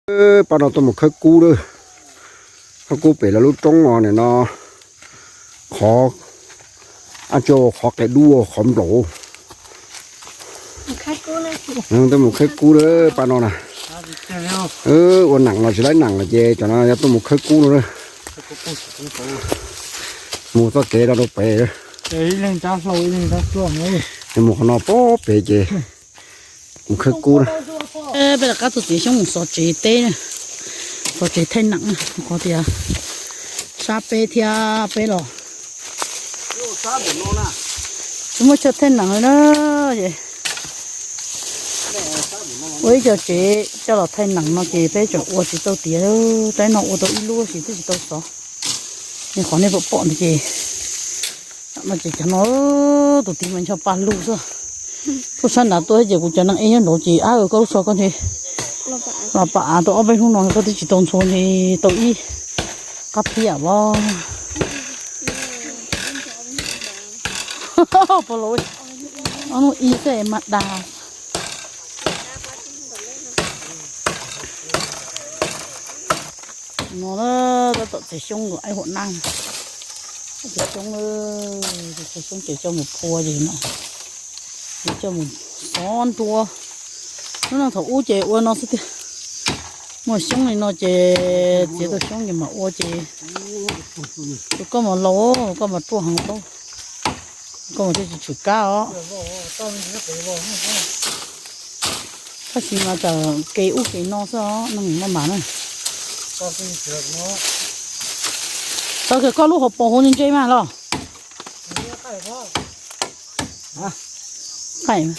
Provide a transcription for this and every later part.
Pab no tuaj mus khawb kub lawm. Khawb kub pem lawv lub roob no nim no, qhov, ab tsi, qhov qia dub, qhov nplaum. Tuaj mus khawb kub lawm pab no na. Ua nam los tsis laib nam los ces cov no yog tuaj mus khawb kub no na. Mus txoj kev no rau pem. Mus qhov no pem ces mus khawb kub na. Peb rov qab tus txiv xyoob mus xov tsev teb, xov tsev thaij nam, qhov tias sab peb thiab peb los tsis muaj chaw thaij nam li na. Ua ib co tsev coj los thaij nam no ces peb tseem ua tsis tau tiav, tab no ua tau ib lub xwb twb tsis tau xov. Ni qhov nej pom pom ntawd ces, no ces cov no tus tij mas ncho pa lug xwb. Tuaj sab nrad tuaj ces kuv cov neeg ib nyob nraud ces, ab, koj lub tsho koj ntshe los pam av tau ob peb hnub no koj twb tsis tau ntxhua ntshe tau ib qab phiab os. Pom los, ob hnub ib xwb mas dag. No tab tom txiav xyoob nkaus aib huam naj. Txiav xyoob, txiav xyoob ces coj mus phua ces no, coj mus xov ntua. Hnub no thaum ub ces ua no xwb tiag. Muaj xyoob li no ces txiav tau xyoob ces mam ua ces, tus koj mas laus, koj mas ruaj heev paub. Koj mas thiaj tsis tshwm kab os. Tab sis mas txawm kev ub kev no xwb os, neeg maj mam na. Txawm koj lub hauv paus hauv ntse ntse mas los. Qaim.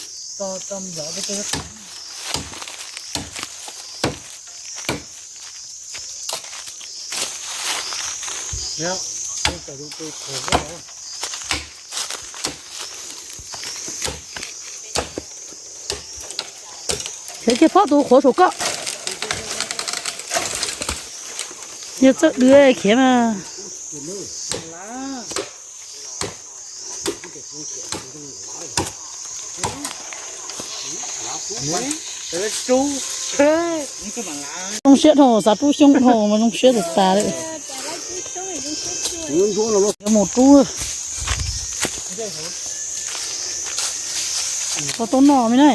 Khiav kiag phob tus qhuav saum koj. Yog txawj dw khiav mas. Zoo siab dhau, xav rub xyoob dhau mas zoo siab tas tas li. Yuav mus rub. Koj tau noj me na.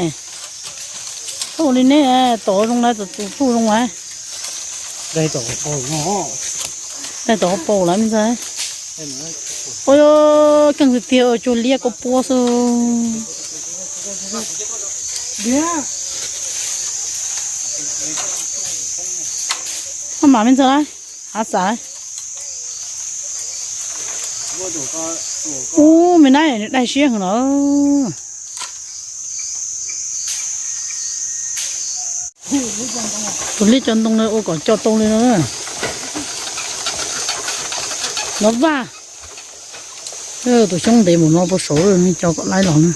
Tau li neb tau zoo lawm, tus tub zoo lawm. Daig tom qhov paus lawm me ntxhais. Ua keej tiag tiag, tsuag liab koj puab xwb. Maj mam me ntxhais, hav xav. Ub, me na, nws daig siab heev na. Tus liab cov ntoo no ua kom co tau li no. Nov vaj. Tus xyoob ntev mus no puas saud, co kom laib los na.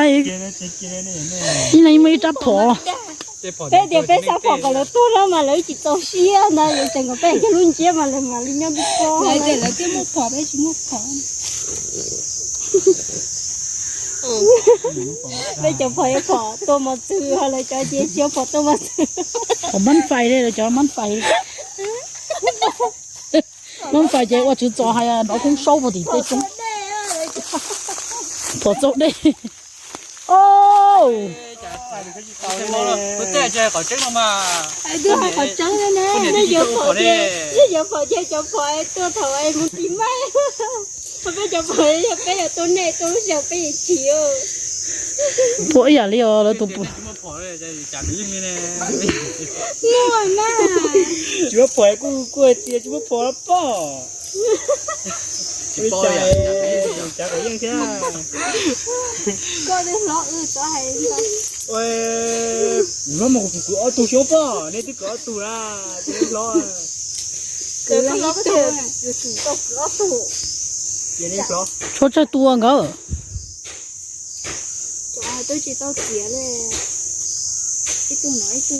Ib leeg muaj ib rab phom. Peb tias peb xav phom kom lawv tuag no mas lawv tsis txaus siab ntag, yuav tseem kom peb cog lub ntsiab mas lawv mam li nyob ntuj pob. Lawv tias lawv twb muaj phom, peb tsis muaj phom. Peb cov phom yog phom tua mos txwv, ho lawv cov ces tsis yog phom tua mos txwv. Phom mab fais li, lawv cov mab fais. Mab fais ces ua tswv txos hais nrov koob saub puag tim tej roob. Phom txaus dej. Twb hais qhov tseeb ne, nej yuav phom ces, nej yuav phom ces cov phom tuaj thaum es mus tiv maij. Ho peb cov phom yog peb yuav tua nej tua lub sij hawm peb yuav chim. Tua ib yam li os lawv tus. Muaj na. Tsis muaj phom kuj kuj hais tias tsis muaj phom poj. Tsis poj, cav kom yeej thiab. Koj twb hlob wb txhob hais ntau. Ua, kuv hlob mas kuv kwv ob tug xyov pob, nej twb kwv ob tug na, ces nej hlob. Kwv ib tug, kwv tau kwv ob tug. Ces nej hlob. Tshuav tsawg tus nkawd? Cov twb tsis tau txiav li, ib tug no ib tug.